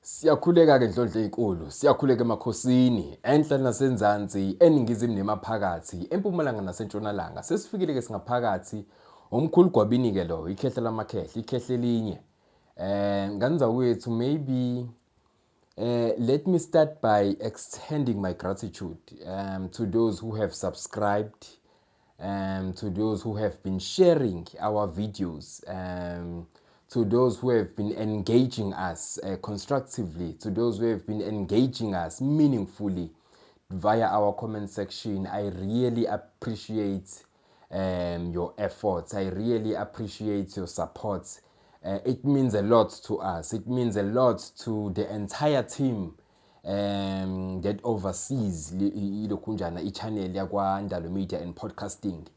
Siyakhuleka-ke Ndlondlo ey'nkulu, siyakhuleka emakhosini, enhla nasenzansi, eningizimu nemaphakathi, empumalanga nasentshonalanga. Sesifikile-ke singaphakathi, umkhulu Gwabini-ke lo, ikhehla lamakhehla, ikhehla elinye. Ngane zakwethu, maybe let me start by extending my gratitude to those who have subscribed, to those who have been sharing our videos, to those who have been engaging us constructively, to those who have been engaging us meaningfully via our comment section. I really appreciate your efforts. I really appreciate your support. It means a lot to us. It means a lot to the entire team that oversees ilokhunjana i-channel yakwa Ndalo Media and Podcasting.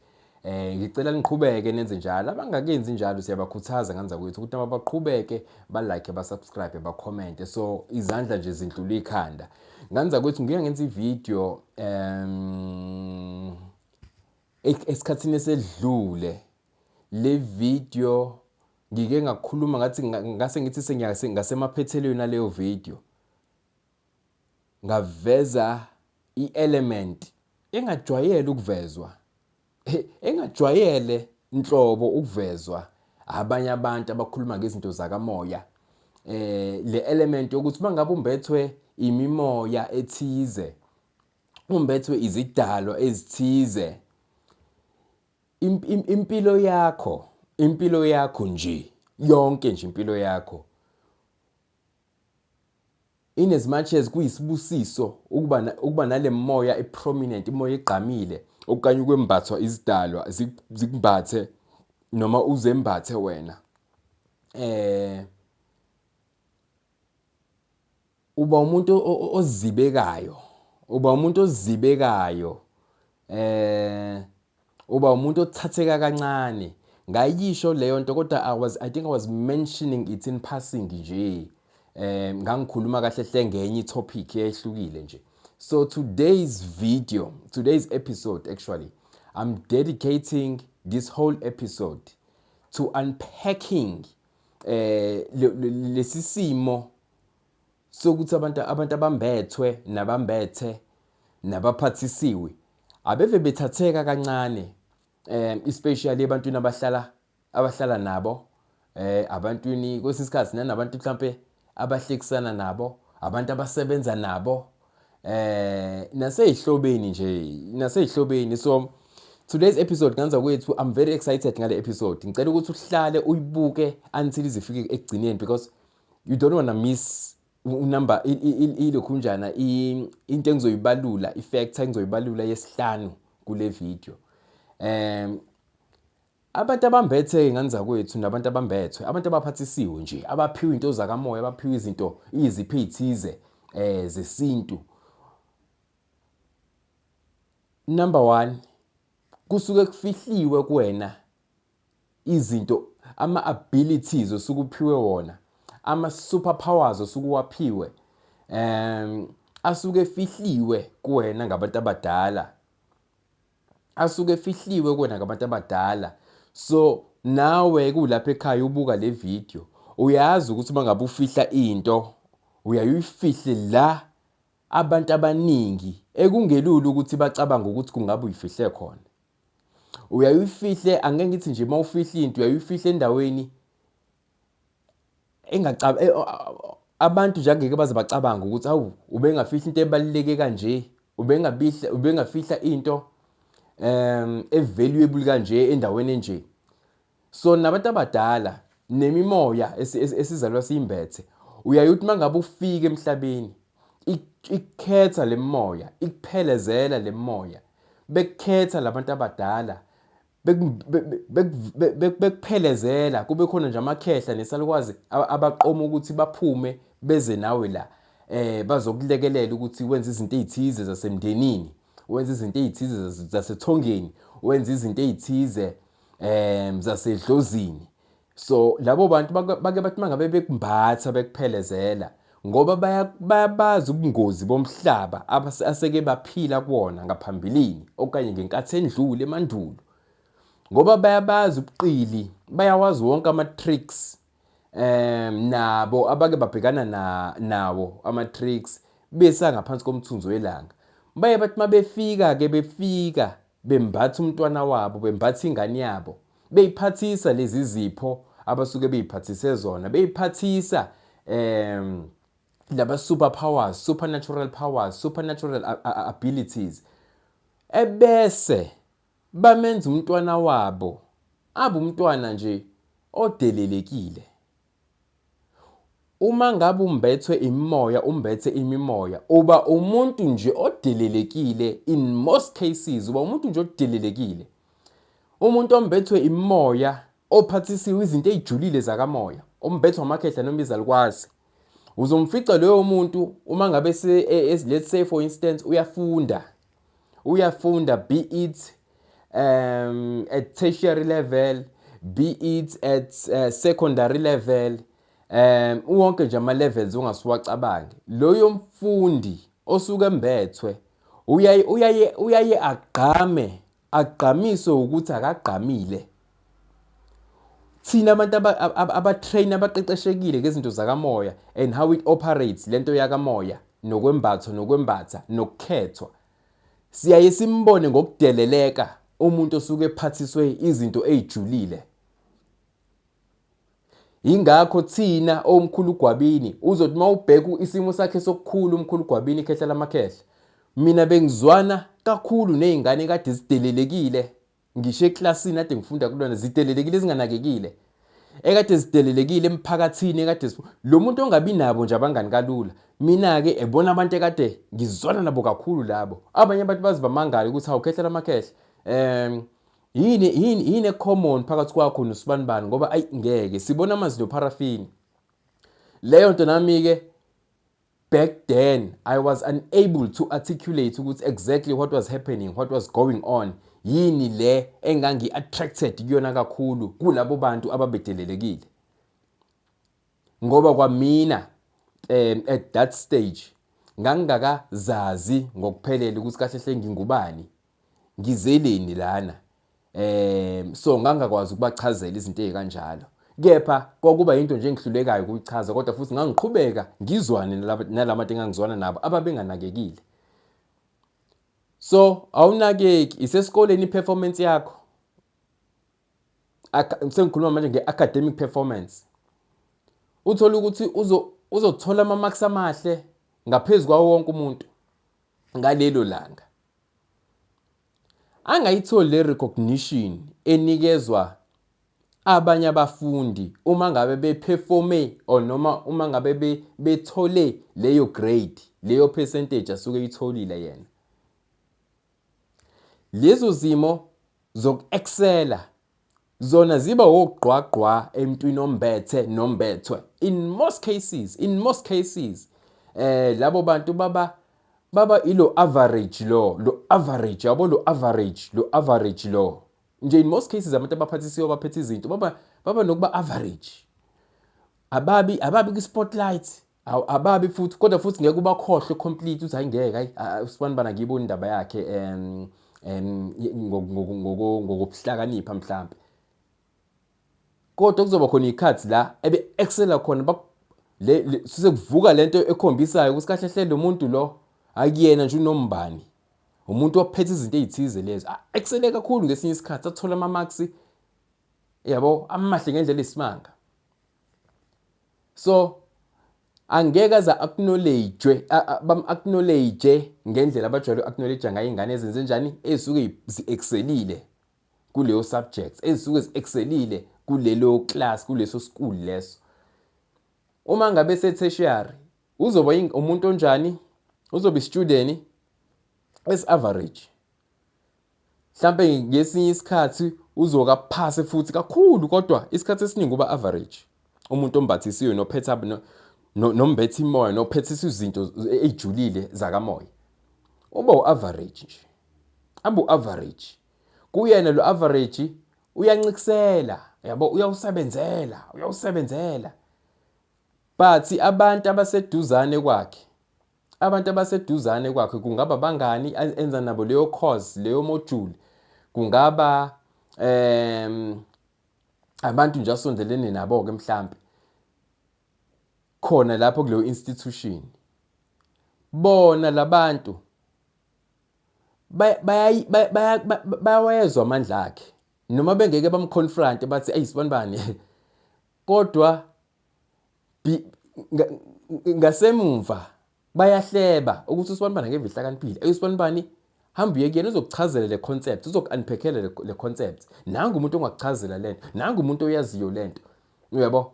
Ngicela niqhubeke nenze njalo. Abangakenzi njalo siyabakhuthaza, ngane zakwethu, ukuthi nabo baqhubeke ba like, ba subscribe, ba comment. So izandla nje zindlula ikhanda. Ngane zakwethu, ngike ngenza i-video esikhathini esedlule. Le video ngike ngakhuluma ngathi ngase ngithi sengasemaphethelweni aleyo video, ngaveza i-element engajwayele ukuvezwa, engajwayele nhlobo ukuvezwa abanye abantu abakhuluma ngezinto zakamoya. Le element yokuthi mangabe umbethwe imimoya ethize, umbethwe izidalwa ezithize, impilo yakho, impilo yakho nje yonke nje, impilo yakho, in as much as kuyisibusiso ukuba nale moya e-prominent, imoya egqamile, okanye ukwembathwa izidalwa zikumbathe noma uzembathe wena, uba umuntu ozibekayo, uba umuntu ozibekayo, uba umuntu othatheka kancane. Ngayisho leyo nto, kodwa I think I was mentioning it in passing nje. Ngangikhuluma kahle hle ngenye topic ehlukile nje. So today's video, today's episode actually, I'm dedicating this whole episode to unpacking lesi simo sokuthi abantu abambethwe nabambethe nabaphathisiwe abeve bethatheka kancane, especially ebantwini abahlala nabo, abantwini kwesinye isikhathi nanabantu mhlambe abahlekisana nabo, abantu abasebenza nabo, naseyihlobeni nje, naseyihlobeni. So today's episode, ngane zakwethu, I'm very excited ngale episode. Ngicela ukuthi uhlale uyibuke until izifike ekugcineni, because you don't wanna miss unumber ilokhunjana, into engizoyibalula, i-factor engizoyibalula yesihlanu kule video. Abantu abambethe, ngane zakwethu, nabantu abambethwe, abantu abaphathisiwe nje, abaphiwe into zakamoya, abaphiwe izinto, izipho ezithize zesintu, number 1, kusuke kufihliwe kuwena izinto, ama abilities osuke uphiwe wona, ama superpowers osuke uwaphiwe, asuke efihliwe kuwena ngabantu abadala, asuke efihliwe kuwena ngabantu abadala. So nawe kulapha ekhaya ubuka le video, uyazi ukuthi uma ngabe ufihla into, uyaye uyifihle la abantu abaningi ekungelula ukuthi bacabange ukuthi kungabe uyifihle khona. Uyaye uyifihle, angeke ngithi nje uma ufihla into, uyaye uyifihle endaweni abantu nje angeke baze bacabanga ukuthi awu, ubengafihla into ebaluleke kanje, ubengafihla into e-valuable kanje endaweni enje. So nabantu abadala nemimoya esizalwa siyimbethe, uyaye uthi mangabe ufika emhlabeni, ikukhetha le moya, ikuphelezela le moya, bekukhetha labantu abadala, bekuphelezela, kube khona nje amakhehla nesalukwazi abaqoma ukuthi baphume beze nawe la, bazokulekelela ukuthi wenze izinto ezithize zasemndenini, wenze izinto ezithize zasethongeni, wenze izinto ezithize zasedlozini. So labo bantu bake bathi mangabe bekumbatha, bekuphelezela, ngoba bayabazi ubungozi bomhlaba aseke baphila kuwona ngaphambilini okanye ngenkathi endlule emandulo, ngoba bayabazi ubuqili, bayawazi wonke ama-tricks. Nabo abake babhekana na, nawo ama-tricks besangaphansi komthunzi welanga. Baye bathi uma befika-ke befika bembatha umntwana wabo, bembatha ingane yabo, beyiphathisa lezi zipho abasuke beyiphathise zona, beyiphathisa laba super powers, supernatural powers, supernatural abilities, ebese bamenza umntwana wabo abe umntwana nje odelelekile. Uma ngabe umbethwe imimoya, umbethe imimoya, uba umuntu nje odelelekile. In most cases uba umuntu nje odelelekile. Umuntu ombethwe imimoya, ophathisiwe izinto ezijulile zakamoya, ombethwe amakhehla noma izalukwazi, uzomfica loyo muntu uma ngabe let's say, for instance, uyafunda, be it at tertiary level, be it at secondary level, wonke nje ama levels ongasuwacabange, loyo mfundi osuke embethwe uyaye agqame, agqamiswe ukuthi akagqamile. Thina abantu aba-train, abaqeqeshekile ngezinto zakamoya and how it operates lento yakamoya, nokwembatho, nokwembatha, nokukhethwa, siyaye simbone ngokudeleleka umuntu osuke ephathiswe izinto ezijulile. Ingakho thina omkhulu Gwabini uzothi mawubheka isimo sakhe sokukhula, umkhulu Gwabini, ikhehla lamakhehla, mina bengizwana kakhulu nezingane kade zidelelekile, ngisho eklasini ade ngifunda kulona, zidelelekile, ezinganakekile, ekade zidelelekile emphakathini, ekade lo muntu ongabi nabo nje abangani kalula. Mina-ke ebona abantu ekade ngizwana nabo kakhulu labo, abanye abantu bazi bamangale ukuthi hawu, khehla lamakhehla, yini e-common phakathi kwakho nosibanibani? Ngoba ayi, ngeke sibona amanzi nopharafini. Leyo nto nami-ke back then I was unable to articulate ukuthi exactly what was happening, what was going on, yini le engangi-attracted kuyona kakhulu kulabo bantu ababedelelekile, ngoba kwamina at that stage ngangingakazazi ngokuphelele ukuthi kahle hle ngingubani, ngizeleni lana. So ngangakwazi ukubachazela izinto ezikanjalo, kepha kwakuba into nje engihlulekayo ukuyichaza, kodwa futhi ngangiqhubeka ngizwane nalabantu engangizwana nabo ababenganakekile. So awunakeki isesikoleni, i-performance yakho, sengikhuluma manje nge-academic performance, uthola ukuthi uzothola ama-marks amahle ngaphezu kwawo wonke umuntu ngalelo langa, angayitholi le recognition enikezwa abanye abafundi uma ngabe beperforme or noma uma ngabe bethole leyo grade, leyo percentage asuke eyitholile yena. Lezo zimo zoku-excela zona ziba wogqwagqwa emntwini ombethe nombethwe. In most cases, in most cases labo bantu baba ilo average, lo average yabo, lo average, lo average lo nje. In most cases abantu abaphathisiwe, abaphethe izinto, baba nokuba average, ababi kwi-spotlight, ababi futhi, kodwa futhi ngeke ubakhohlwe complete uthi hayi, ngeke, hayi, usibanibani angiyiboni indaba yakhe ngokuhlakanipha mhlambe, kodwa kuzoba khona ikhathi la ebe excela khona, le sekuvuka lento ekhombisayo ukuthi kahle hle lo muntu lo akuyena nje unombani, umuntu ophethe izinto ezithize lezo. Excele kakhulu ngesinye isikhathi, athola ama marks yabo amahle ngendlela esimanga. So angeke aze acknowledge, bam acknowledge ngendlela abajwayele acknowledge ngayo ingane ezenze njani, ezisuke zi-excelile kuleyo subjects, ezisuke zi-excelile kulelo class, kuleso school leso. Uma ngabe se-tertiary uzoba umuntu onjani? Uzoba i-student esi-average, mhlambe ngesinye isikhathi uzoka phase futhi kakhulu, kodwa isikhathi esiningi uba average. Umuntu ombathisiwe nophetha nombethe imoya nophethisa izinto ezijulile zakamoya uba u-average nje, abe u-average. Kuyena lo average uyancikisela yabo, uyawusebenzela, uyawusebenzela, but abantu abaseduzane kwakhe, abantu abaseduzane kwakhe, kungaba bangani enza nabo leyo course, leyo module, kungaba abantu nje asondelene nabo ke mhlambe. Khona lapho kuleyo institution, bona labantu bayawezwa amandla akhe, noma bengeke bamconfront bathi, "Ayi, sibanibani," kodwa ngasemumva bayahleba ukuthi usibanibani angeve ihlakaniphile. Ayi, usibanibani, hamba uye kuyena, uzokuchazela le concept, uzoku-unpackela le concept. Nangu umuntu ongakuchazela lento, nangu umuntu oyaziyo lento, uyabo.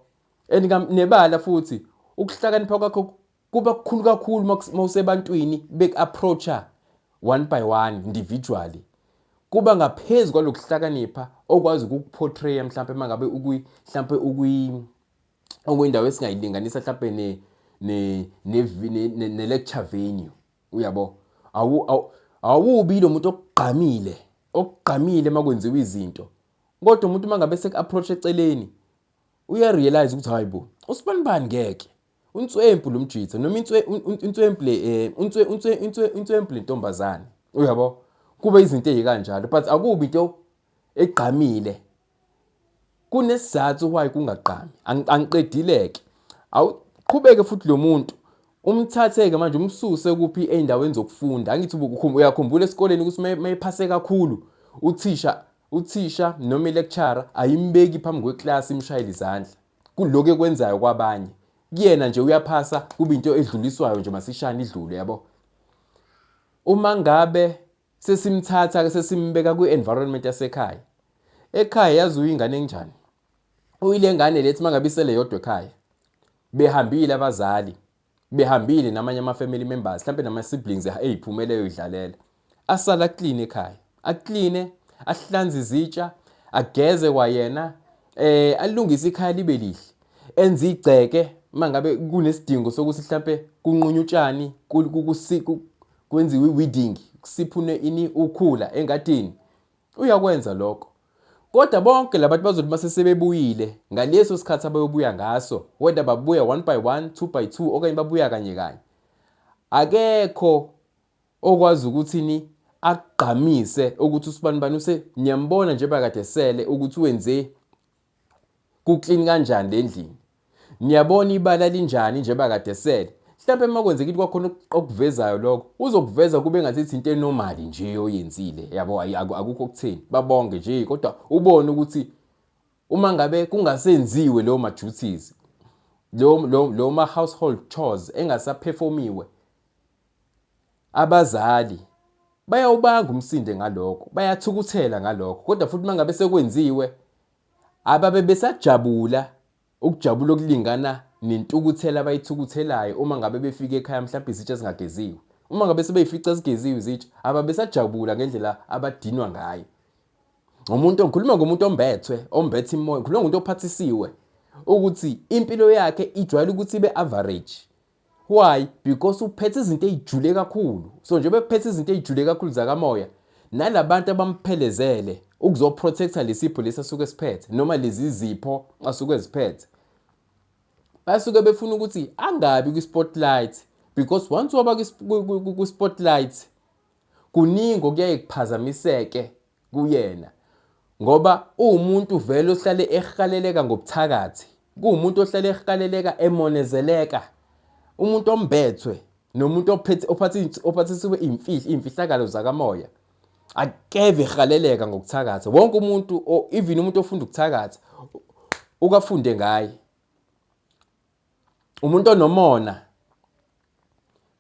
And nebala futhi ukuhlakanipha kwakho kuba kukhulu kakhulu mawusebantwini, beku-approacha one by one, individually. Kuba ngaphezu kwalokuhlakanipha okwazi ukukuportraya mhlampe mangabe ukwi mhlampe ukwi okuyindawo esingayilinganisa mhlampe ne lecture venue, uyabo. Awubi lo muntu okugqamile makwenziwa izinto, kodwa umuntu mangabe seku-approach eceleni uyarealize ukuthi, hayi bo, usibanibani ngeke unswempu lo mjitha, noma inswempu le, inswempu lentombazane, uyabo. Kube izinto ezikanjalo, but akubi into egqamile. Kunesizathu why kungagqami. Angiqedileke, awuqhubeke futhi lo muntu umthatheke manje, umsuse kuphi? Ey'ndaweni zokufunda. Angithi uyakhumbula esikoleni ukuthi mayephase kakhulu, uthisha noma ilecturer ayimbeki phambi kweklasi imshayele izandla kulokhu ekwenzayo kwabanye. Kuyena nje uyaphasa, kube into edluliswayo nje masishane idlule, yabo. Uma ngabe sesimthatha ke sesimbeka kwi-environment yasekhaya, ekhaya yazi uyingane enjani? Uyile ngane lethi mangabe isele yodwa ekhaya, behambile abazali, behambile namanye ama-family members, mhlampe nama-siblings eyiphumeleyo idlalela, asala clean ekhaya, acleane, ahlanze izitsha, ageze kwayena, alungise ikhaya libe lihle, enze igceke mangabe kunesidingo sokuthi mhlampe kunqunywe utshani, kwenziwe i-weeding, kusiphune ini, ukhula engadini, uyakwenza lokho. Kodwa bonke labantu bazothi mase sebebuyile ngaleso sikhathi abayobuya ngaso, whether babuya one by one, two by two, okanye babuya kanye kanye, akekho okwazi ukuthi ni agqamise ukuthi usibanibani use niyambona nje bakade sele ukuthi wenze kuclean kanjani le ndlini, niyabona ibala linjani nje bakade sele. Mhlawumbe uma kwenzeka ukuthi kwakhona okuvezayo, lokho uzokuveza kube ngathi into enormal nje oyenzile, yabo. Akukho okutheni, babonge nje, kodwa ubone ukuthi uma ngabe kungasenziwe leyo ma duties, lo ma household chores engasaperformiwe, abazali bayawubanga umsinde ngalokho, bayathukuthela ngalokho. Kodwa futhi mangabe sekwenziwe, ababe besajabula ukujabula okulingana nentukuthelo abayithukuthelayo uma ngabe befika ekhaya mhlawumbe izitsha zingageziwe. Uma ngabe sebeyifica zigeziwe izitsha, ababe besajabula ngendlela abadinwa ngayo. Umuntu, ngikhuluma ngomuntu ombethwe, ombethe imoya, ngikhuluma ngomuntu ophathisiwe ukuthi impilo yakhe ijwayele ukuthi ibe average. Why? Because uphethe izinto ezijule kakhulu. So njengoba ephethe izinto ezijule kakhulu zakamoya, nalabantu abamphelezele ukuzoprotecta lesipho lesi asuke siphethe, noma lezi zipho asuke ziphethe, basuke befuna ukuthi angabi kwi-spotlight, because once waba kwi-spotlight, kuningi okuyaye kuphazamiseke kuyena, ngoba uwumuntu vele ohlale ehaleleka ngobuthakathi, kuwumuntu ohlale ehaleleka, emonezeleka, umuntu ombethwe nomuntu ophethe ophathisiwe imfihlo, imfihlakalo zakamoya, akeve ehaleleka ngokuthakatha. Wonke umuntu, even umuntu ofunda ukuthakatha, ukafunde ngaye. Umuntu onomona,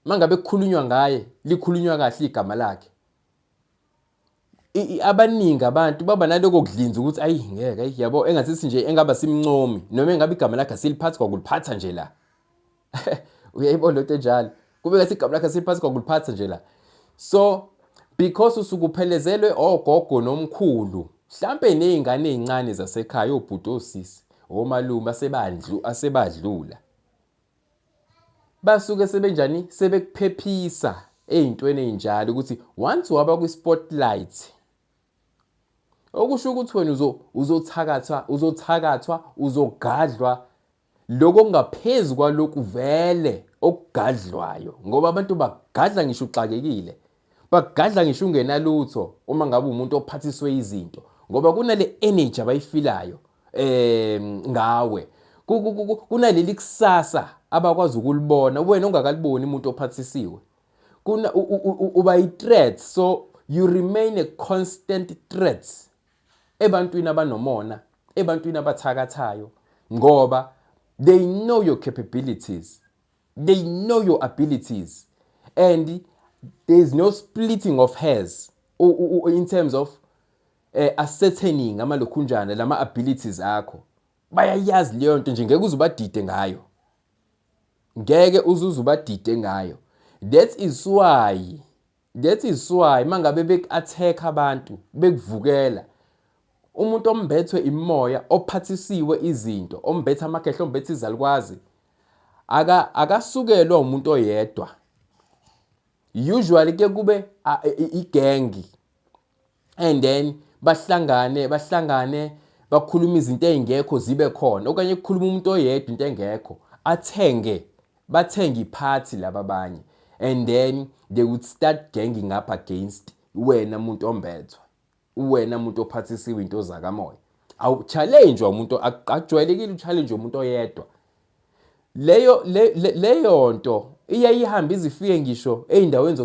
mangabe kukhulunywa ngaye, likhulunywa kahle igama lakhe, abaningi abantu baba naloko kudlinza ukuthi, ayi, ngeke, ayi, yabo, engathi nje engaba simncomi noma engabe igama lakhe asiliphathi kwakuliphatha nje la. Uyayibona lento enjalo? Kube ngathi igama lakhe asiliphathi kwakuliphatha nje la. So because usuke uphelezelwe ogogo nomkhulu, mhlampe nezingane ezincane zasekhaya, obhuti, osisi, omalume asebandlu asebadlula, basuke sebenjani, sebekuphephisa ey'ntweni ey'njalo, ukuthi once waba kwi-spotlight, okusho ukuthi wena uzothakathwa, uzothakathwa, uzogadlwa lokho okungaphezu kwalokhu vele okugadlwayo, ngoba abantu bagadla ngisho uxakekile, bagadla ngisho ungenalutho uma ngabe umuntu ophathiswe izinto, ngoba kunale energy abayifilayo ngawe, kunaleli kusasa. Abakwazi ukulibona wena ongakaliboni umuntu ophathisiwe. Kuna uba i-threat, so you remain a constant threat ebantwini abanomona, ebantwini abathakathayo, ngoba they know your capabilities, they know your abilities, and there is no splitting of hairs in terms of ascertaining amalokhunjana lama abilities akho. Bayayazi leyo nto nje, ngeke uze ubadide ngayo, ngeke uzuze ubadide ngayo. That is why mangabe beku-attack abantu, bekuvukela umuntu ombethwe imoya, ophathisiwe izinto, ombethe amakhehla, ombethe izalukwazi, akasukelwa umuntu oyedwa. Usually ke kube igengi and then bahlangane bakhuluma izinto ezingekho zibe khona, okanye kukhuluma umuntu oyedwa into engekho, athenge, bathenge iphathi laba abanye, and then they would start ganging up against wena muntu ombethwe, wena muntu ophathisiwe into zakamoya. Awu-challenge umuntu, akujwayelekile u-challenge umuntu oyedwa. Leyo nto iyayihambe izifike ngisho ey'ndaweni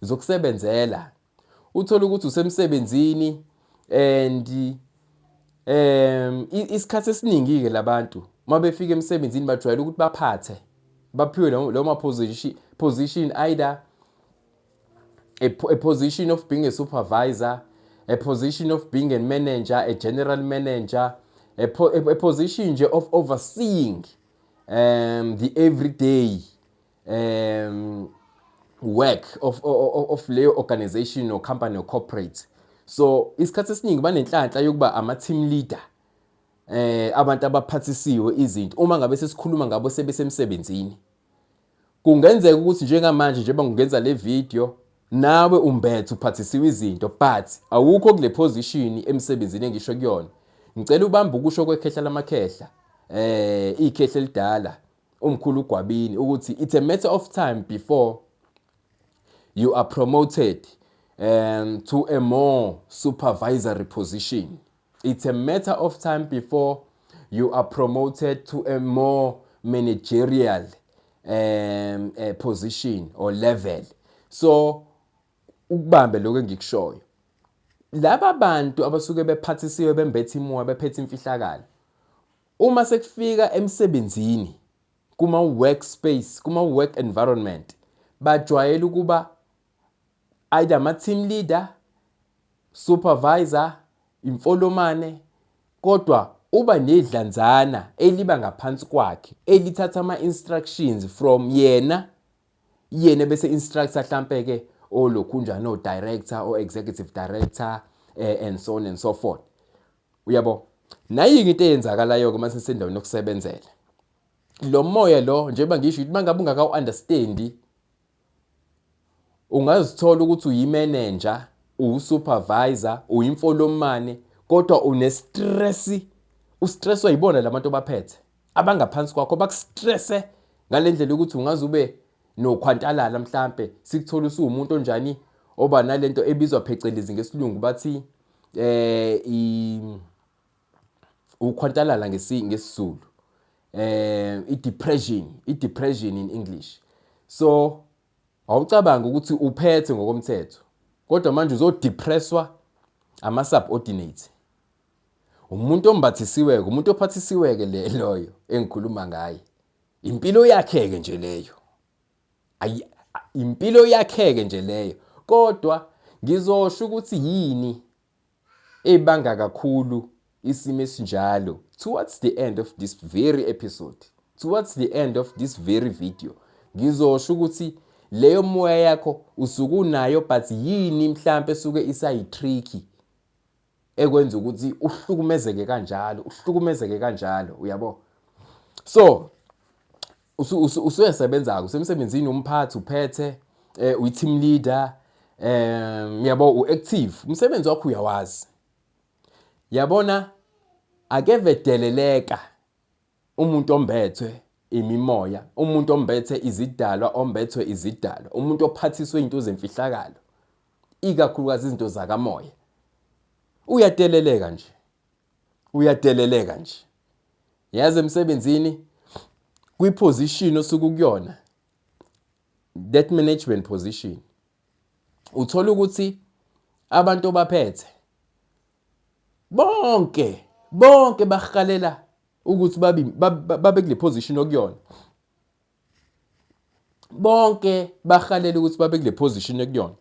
zokusebenzela. Uthola ukuthi usemsebenzini and isikhathi esiningi-ke labantu uma befika emsebenzini bajwayele ukuthi baphathe, baphiwe lawo ma-position, either a position of being a supervisor, a position of being a manager, a general manager, a position nje of overseeing the everyday work of leyo organization or company or corporate. So isikhathi esiningi banenhlanhla yokuba ama team leader, abantu abaphathisiwe izinto. Uma ngabe sesikhuluma ngabo sebesemsebenzini, kungenzeka ukuthi njengamanje, njengoba ngingenza le video, nawe umbethe, uphathisiwe izinto, but awukho kule position emsebenzini engisho kuyona. Ngicela ubambe ukusho kwekhehla lamakhehla, ikhehla elidala, umkhulu uGwabini, ukuthi it's a matter of time before you are promoted to a more supervisory position. It's a matter of time before you are promoted to a more managerial position or level. So ukubambe lokho engikushoyo, laba bantu abasuke bephathisiwe, bembethe imoya, bephethe imfihlakalo, uma sekufika emsebenzini, kuma workspace, kuma work environment, bajwayele ukuba either ama team leader, supervisor, imfolomane, kodwa uba nedlanzana eliba ngaphansi kwakhe elithatha ama instructions from yena, yena bese instructor mhlambe ke olokhunjana, o director o executive director, and so on and so forth, uyabo? Nayike into eyenzakalayo ke mase sendaweni yokusebenzela, lo moya lo, njengoba ngisho ukuthi mangabe ungaka understand, ungazithola ukuthi uyimanager, usupervisor, uyimfolomane, kodwa une-stress, ustresswa yibona labantu abaphethe abangaphansi kwakho, bakustresse ngalendlela ukuthi ungaze ube nokhwantalala, mhlambe sikuthola usuwumuntu onjani, oba nalento ebizwa phecelezi ngesilungu bathi ukhwantalala ngesiZulu, i-depression, i-depression in English. So awucabanga ukuthi uphethe ngokomthetho, kodwa manje uzodepresswa ama subordinates, umuntu ombathisiwe, umuntu ophathisiwe ke le loyo engikhuluma ngaye. Impilo yakhe ke nje leyo, ayi, impilo yakhe ke nje leyo. Kodwa ngizosho ukuthi yini ebanga kakhulu isimo esinjalo towards the end of this very episode, towards the end of this very video. Ngizosho ukuthi leyo moya yakho usuke unayo, but yini mhlambe esuke isayi-tricky ekwenza ukuthi uhlukumezeke kanjalo, uhlukumezeke kanjalo, uyabo? So usuyasebenza, usemsebenzini, umphathi, uphethe, uyi-team leader, yabo, u-active, umsebenzi wakho uyawazi, yabona? Akevedeleleka umuntu ombethwe imimoya, umuntu ombethe izidalwa, ombethwe izidalwa, umuntu ophathiswe izinto zemfihlakalo, ikakhulukazi izinto zakamoya, uyadeleleka nje, uyadeleleka nje, yazi, emsebenzini. kwi-position osuke ukuyona, that management position, uthola ukuthi abantu obaphethe bonke bonke bahalela ukuthi babe kule position okuyona. Bonke bahalela ukuthi babe kule position ekuyona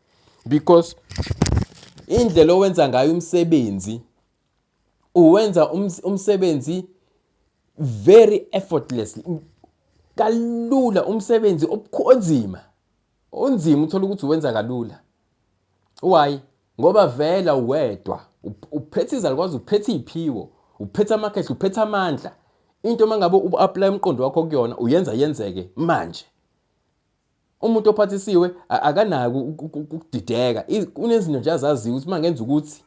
because indlela owenza ngayo umsebenzi, uwenza umsebenzi very effortlessly, kalula, umsebenzi onzima onzima uthola ukuthi uwenza kalula. Why? Ngoba vela uwedwa, uphethe izalukwazi, uphethe iy'phiwo, uphethe amakhehla, uphethe amandla. Into uma ngabe u-apply umqondo wakho kuyona, uyenza yenzeke manje. Umuntu ophathisiwe akanako ukudideka, kunezinto nje azaziyo ukuthi uma ngenza ukuthi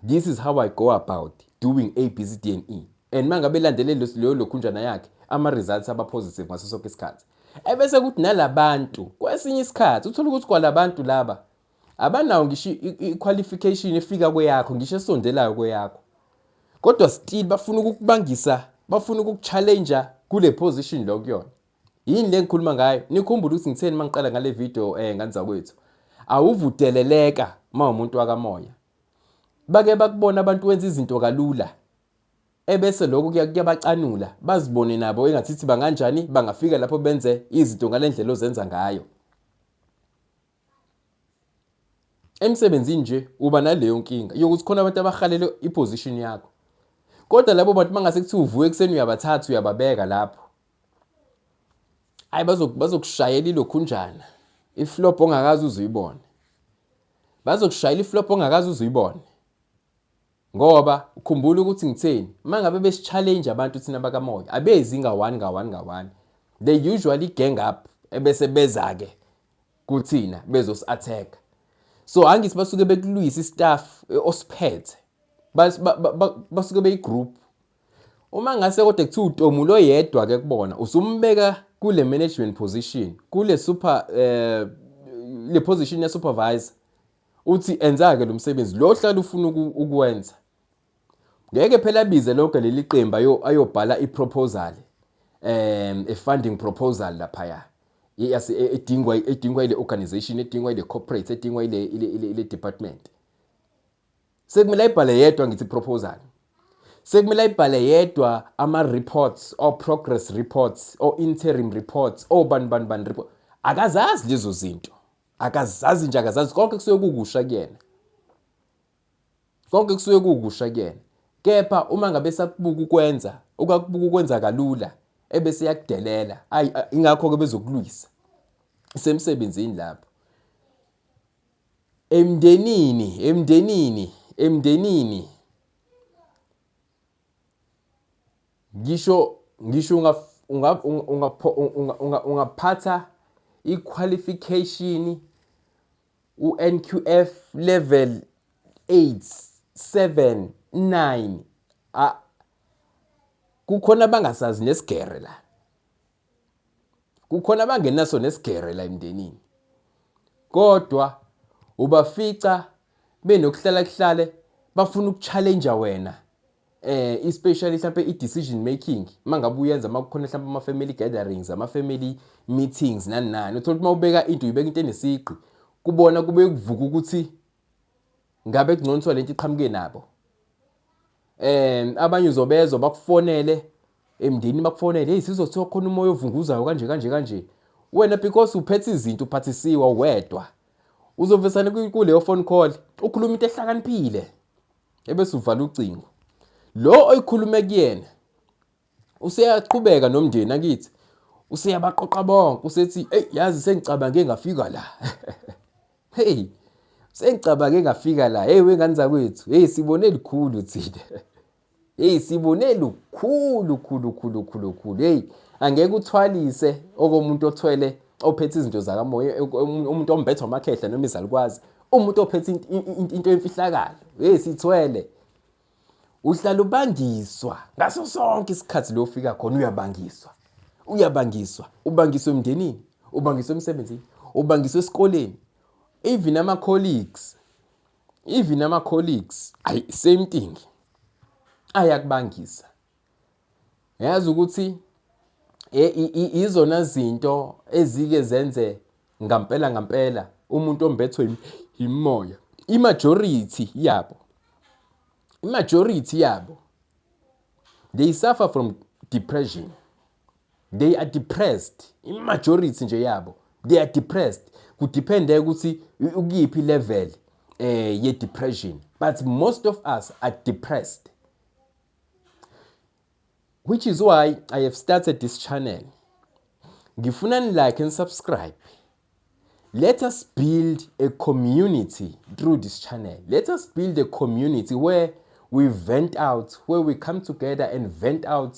this is how I go about doing A, B, C, D and E, and uma ngabe elandele leyo lokhunjana yakhe, ama-results aba positive ngaso sonke isikhathi. Ebese kuthi nalabantu kwesinye isikhathi uthola ukuthi kwalabantu laba abanawo ngisho i-qualification efika kweyakho, ngisho esondelayo kweyakho, kodwa still bafuna ukukubangisa, bafuna ukuku-challenge kule position lo kuyona. Yini le ngikhuluma ngayo? Nikhumbule ukuthi ngitheni uma ngiqala ngale video, ngane zakwethu. Awuvudeleleka uma umuntu wakamoya. Bake bakubona abantu wenza izinto kalula, ebese lokho kuyabacanula, bazibone nabo engathithi banganjani bangafika lapho benze izinto ngale ndlela ozenza ngayo. Emsebenzini nje uba naleyo nkinga yokuthi khona abantu abahalele iposition yakho, kodwa labo bantu mangase kuthiwa uvuke ekuseni uyabathatha uyababeka lapho, hayi, bazokushayela ilokhunjana, iflop ongakaze uzuyibone. Bazokushayela iflop ongakaze uzuyibone, ngoba ukhumbula ukuthi ngitheni, mangabe besi-challenge abantu thina bakamoya, abezi nga-one nga-one nga-one, they usually gang up ebese beza-ke kuthina bezosi-attack. So angithi basuke bekulwisa istaff osiphethe, basuke beyi-group. Uma ngase kodwa kuthiwa utomulo oyedwa ke kubona, usumbeka kule management position, kule super le position ye supervisor, uthi enza ke lo msebenzi lo hlala ufuna ukwenza. Ngeke phela abize lonke leli qembu ayobhala iproposal, a funding proposal laphaya edingwa ile organization, edingwa ile corporate, edingwa ile department. Sekumele ayibhale yedwa, ngithi proposal, sekumele ayibhale yedwa ama reports or progress reports or interim reports or bani bani bani report. Akazazi lezo zinto, akazazi nje, akazazi. Konke kusuke kukusha kuyena, konke kusuke kukusha kuyena. Kepha uma ngabe sakubuka ukwenza, ukakubuka ukwenza kalula, ebese yakudelela. Ayi, ingakho ke bezokulwisa isemsebenzini lapho. Emndenini, emndenini, emndenini, ngisho ungaphatha i-qualification u-NQF level 8, 7, 9, kukhona abangasazi nesigere la, kukhona abangenaso nesigere la emndenini, kodwa ubafica benokuhlala kuhlale bafuna ukuchallenge wena, especially mhlambe i-decision making mangabe uyenza, makukhona mhlambe ama family gatherings, ama family meetings, nani nani. Uthola ukuthi mawubeka into, uyibeka into enesigqi kubona, kube kuvuka ukuthi ngabe kungcono kuthiwa lento iqhamuke nabo. Abanye uzobezwa bakufonele emndenini, bakufonele, hey, sizothiwa khona umoya ovunguzayo kanje kanje kanje. Wena because uphethe izinto, uphathisiwa wedwa, uzovesana kuleyo phone call ukhuluma into ehlakaniphile, ebese uvala ucingo. Lo oyikhulume kuyena useyaqhubeka nomndeni akithi, useyabaqoqa bonke, usethi, hey, yazi sengicabange ngafika la, hey, sengicabange ngafika la, hey, wengane zakwethu, hey, sibone likhulu thina, hey, sibone lukhulu khulu khulu khulu khulu, hey, angeke uthwalise okomuntu othwele, ophethe izinto zakamoya, umuntu ombethwa amakhehla noma izalukwazi, umuntu ophethe into emfihlakalo, hey, sithwele. Uhlala ubangiswa ngaso sonke isikhathi. Lo ufika khona uyabangiswa, uyabangiswa, ubangiswa emndenini, ubangiswa emsebenzini, ubangiswa esikoleni, even ama colleagues, even ama colleagues, ay, same thing, ayakubangisa. Yazi ukuthi Izona zinto ezike zenze ngampela ngampela umuntu ombethwe yimoya. I-majority yabo, they suffer from depression, they are depressed. I-majority nje yabo, they are depressed. Kudepende ukuthi ukuyiphi level ye depression, but most of us are depressed, which is why I have started this channel. Ngifuna ni like and subscribe. Let us build a community through this channel. Let us build a community where we vent out, where we come together and vent out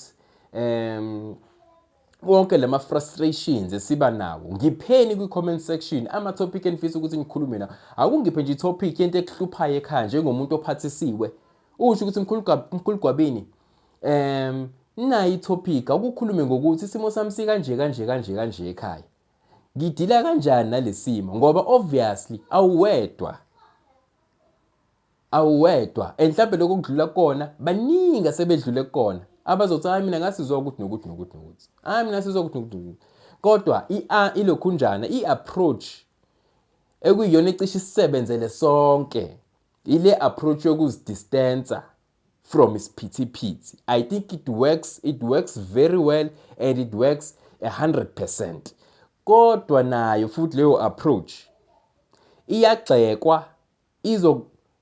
wonke lama frustrations esiba nawo. Ngipheni kwi comment section ama topic enifisa ukuthi ngikhulume nawo. Akungiphe nje i-topic yento ekuhluphayo ekhaya njengomuntu ophathisiwe, usho ukuthi, "Mkhulu Gwabini, nayi i-topic, akukhulume ngokuthi isimo sami sikanje kanje kanje kanje ekhaya, ngidila kanjani nalesimo?" Ngoba obviously awuwedwa, awuwedwa, and mhlawumbe lokho kudlula kukona baningi asebedlule kukona abazothi, "Hayi, mina ngasizwa ukuthi nokuthi nokuthi nokuthi, hayi, mina ngasizwa ukuthi nokuthi nokuthi." Kodwa ilokhunjana i-approach ekuyiyona ecishe isisebenzele sonke, ile approach yokuzidistansa from isiphithiphithi. I think it works, it works very well and it works 100%. Kodwa nayo futhi leyo approach iyagxekwa,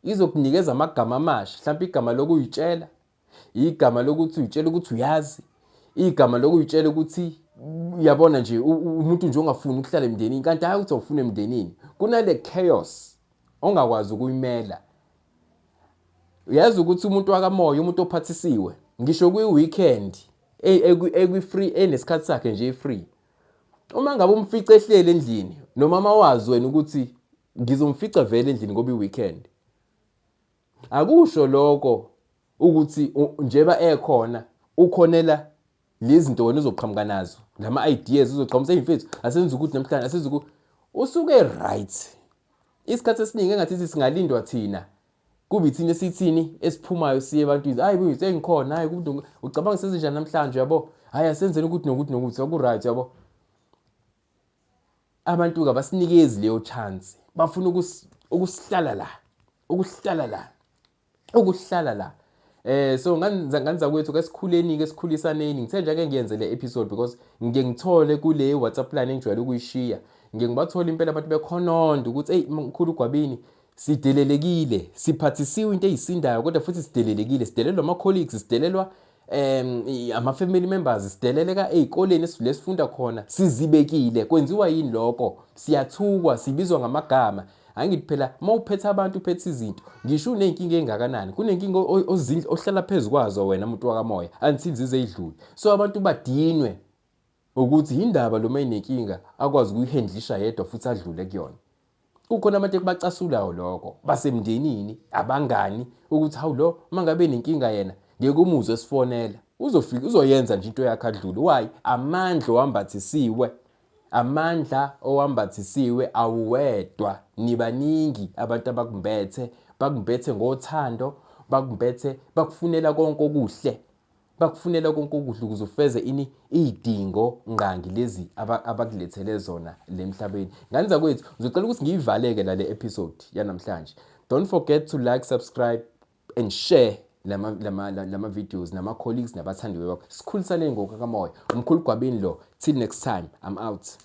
izokunikeza amagama amasha, mhlawumbe igama lokuyitshela, igama lokuthi uyitshela ukuthi uyazi, igama lokuyitshela ukuthi uyabona nje umuntu nje ongafuni ukuhlala emndenini, kanti hayi ukuthi awufuni emndenini, kunale chaos ongakwazi ukuyimela. Uyazi ukuthi umuntu wakamoya, umuntu ophathisiwe, ngisho kwi-weekend ekwi-free, enesikhathi sakhe nje free, uma ngabe umfica ehleli endlini noma mawazi wena ukuthi ngizomfica vele endlini ngoba i-weekend, akusho lokho ukuthi njeba ekhona ukhonela lezi zinto wena uzoqhamuka nazo, lama ideas uzoqhamuka, "Mfethu, asenze ukuthi namhlanje asenze ukuthi," usuke right. Isikhathi esiningi engathi singalindwa thina, kube ithina esithini esiphumayo siye ebantwini, "Hayi buyi, sengikhona, hayi kuthi ucabanga senzenjani namhlanje, yabo, hayi asenzeni ukuthi nokuthi nokuthi aku right, yabo." Abantu abasinikezi leyo chance, bafuna ukusihlala la, ukuhlala la, ukuhlala la. So nganza kwethu ke, sikhuleni ke, sikhulisaneni. Ngithe nje ake ngiyenze le episode because ngike ngithole kule WhatsApp line engijwayele ukuyishiya, ngike ngibathole impela abantu bekhononda ukuthi, "Hey mkhulu Gwabini, sidelelekile, siphathisiwe into eyisindayo, kodwa futhi sidelelekile, sidelelwa ama colleagues, sidelelwa ama family members, sideleleka ezikoleni lesifunda khona, sizibekile. Kwenziwa yini lokho? Siyathukwa, sibizwa ngamagama." Angithi phela uma uphethe abantu, uphethe izinto, ngisho uney'nkinga ey'ngakanani, kunenkinga ohlala phezu kwazo wena muntu wakamoya until zize idlule. So abantu badinwe ukuthi yindaba lo mayinenkinga akwazi ukuyihandlisha yedwa futhi adlule kuyona. Kukhona abantu ekubacasulayo lokho, basemndenini, abangani, ukuthi hawu, lo uma ngabe nenkinga yena ngeke umuzwe esifonela, uzofika uzoyenza nje into yakhe adlule. Why? Amandla owambathisiwe, amandla owambathisiwe. Awuwedwa, nibaningi abantu abakumbethe, bakumbethe ngothando, bakumbethe, bakufunela konke okuhle, bakufunela konke okuhle ukuze ufeze ini? Iy'dingo ngqangi lezi abakulethele zona le emhlabeni. Ngane zakwethu, ngizocela ukuthi ngiyivaleke la le episode yanamhlanje. Don't forget to like, subscribe and share lama videos nama colleagues nabathandiwe bakho. Sikhulisaneni ngokukamoya. Umkhulu Gwabini lo. Till next time, I'm out.